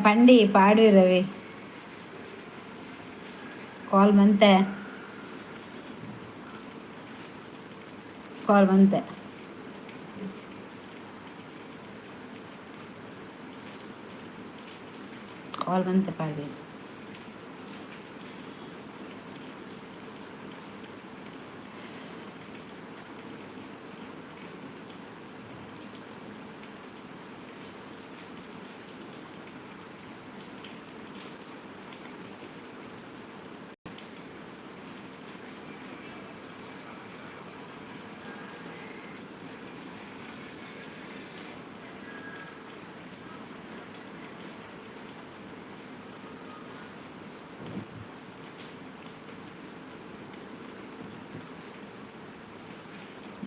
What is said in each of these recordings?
ಪಂಡಿ ಪಾಡುವೆ ರವಿ. ಕಾಲ್ ಬಂತೆ, ಕಾಲ್ ಬಂತೆ. ಕಾಲ್ ಬಂತೆ ಪಾಡುವೆ.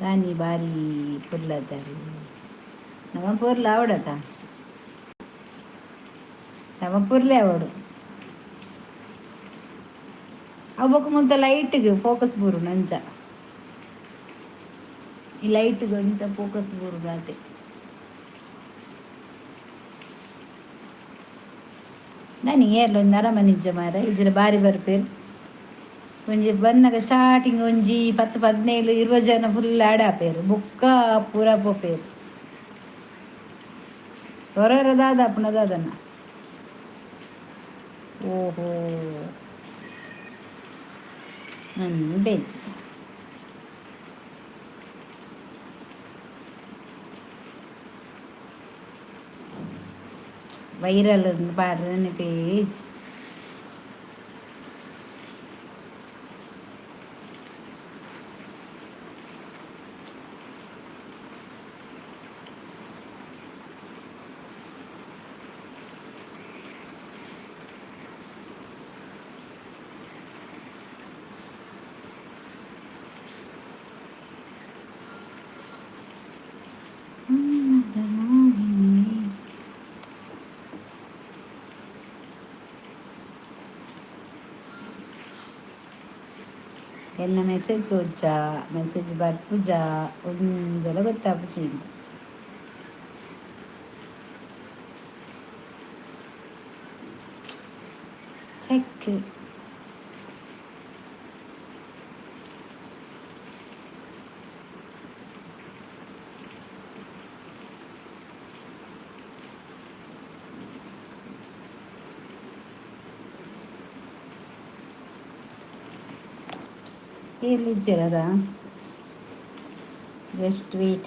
ದಾನಿ ಬಾರಿ ಪೊರ್ಲದಾರಿ. ನಮ ಪೊರ್ಲು ಆವಡತ, ನಮ ಪೊರ್ಲೆ ಆವಡು. ಅವು ಬೊಕ ಮುಲ್ತ ಲೈಟ್ಗೆ ಫೋಕಸ್ ಬೂರು ನಂಚ. ಈ ಲೈಟ್ಗೆ ಒಂತ ಫೋಕಸ್ ಬೂರು ಆತೆ. ನಾನು ಏರ್ಲ ಒಂಜಿ ಅರಮನೆ ಇಜ್ಜ ಮಾರೆ, ಇಜ್ಜಿಡ ಬಾರಿ ಬರ್ಪೇರು. ಒಂಜಿ ಬನ್ನಗ ಸ್ಟಾರ್ಟಿಂಗ್ ಒಂಜಿ 10 15 20 ಜನ ಫುಲ್ ಆಡ್ ಆಪೇರು, ಬೊಕ್ಕ ಪೂರ ಪೋಪೇರು. ಹೊರ ದಾದ ಅಪ್ಪಣ ದಾದನ. ಓಹೋ, ಬೇಜ್ ವೈರಲ್ ಪಾಡ್ರೆ ಪೇಜ್. ಎನ್ನ ಮೆಸೇಜ್ ತೋಜ, ಮೆಸೇಜ್ ಬರ್ಪುಜ, ಒಂದೆಲ್ಲ ಗೊತ್ತಾಪುಜಿ. ಚೆಕ್. ಎಲ್ಲಿಜ್ಜರದ? Just wait.